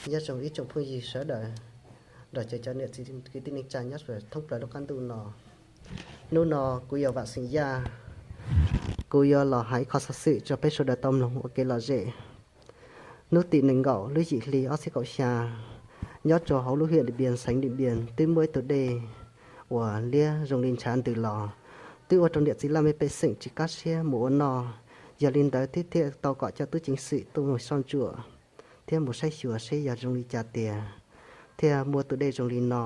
Nyob zoo ib tsoom phooj ywg sawv daws, nrog rau cov niam txiv kwv tij neej tsa nyob thoob plaws lub qab ntuj no. Hnub no kuv yog Vam Xeem Yaj, kuv yuav los hais ib qho xov xwm rau peb sawv daws tau mloog ua kev lom zem. Hnub tim nees nkaum lub yim hli ob txhiab kaum xya, nyob rau hauv lub hiam Dim Npias xeev Dim Npias twb muaj ib tug dej uas liab zoo li ntshav ntws los, twb ua rau niam txiv laj mej pej xeem tsis kaj siab mus ua noj. Yog li ntawd twb thiaj tau kom cov tub ceev xwm tuaj mus soj ntsuam thiab mus saib xyuas seb yog zoo li cas tiag thiaj muaj tus dej zoo li no.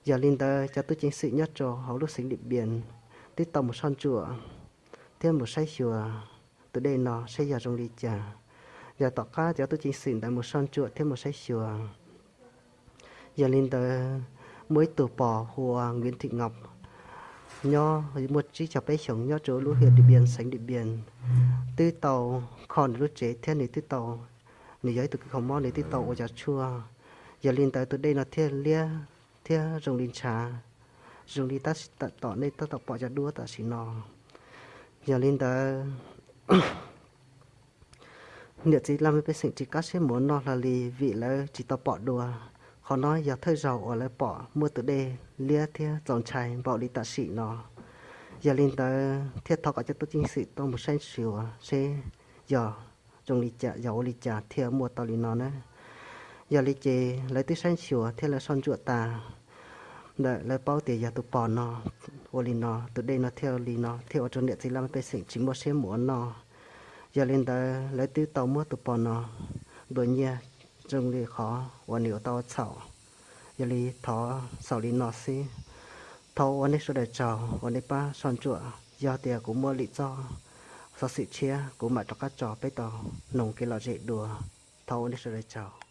Yog li ntawd cov tub ceev xwm nyob rau hauv lub xeev Dim Npias twb tau mus soj ntsuam thiab mus saib xyuas tus dej no seb yog zoo li cas. Yog tom qab cov tub ceev xwm ntawd mus soj ntsuam thiab mus saib xyuas, yog li ntawd muaj ib tug pog hu ua Nkiv Thim Nkaus, nyob muaj tsib caug peb xyoos nyob rau lub hiam Dim Npias xeev Dim Npias, twb tau kho nws lub tsev thiab nws twb tau, nws yog ib tug kws kho mob, nws twb tau ua cov tshuaj. Yog li ntawd tus dej no thiaj liab thiab zoo li ntshav, zoo li tab tom nej tab tom pom cov duab tam sim no. Yog li ntawd niam txiv laj mej pej xeem tsis kaj siab mus ua noj hlo li vim lawv tsis tau pom dua. Qhov no yog thawj zaug uas lawv pom muaj tus dej liab thiab txaus ntshai npaum li tam sim no. Yog li ntawd thiaj thov kom cov tub ceev xwm tuaj mus saib xyuas seb yog zoo li cas, yog ua li cas thiaj muaj tau li no na. Yog li ces lawv twb saib xyuas thiab lawv soj ntsuam tas ntawm lawv paub tias yog tus pog no ua li no, tus dej no thiaj li no thiaj ua rau niam txiv laj mej pej xeem tsis muaj siab mus ua noj. Yog li ntawd lawv twb tau muab tus pog no ntuas nyiaj zoo li qhov uas nws ua tau txhaum. Yog li thov xaus li no xwb. Thov ua nej sawv daws tsaug uas nej pab soj ntsuam. Yog tias kuv muaj lwm txoj xov xwm tshiab kuv mam rov qab tso peb tau mloog kev lom zem dua. Thov ua nej sawv daws tsaug.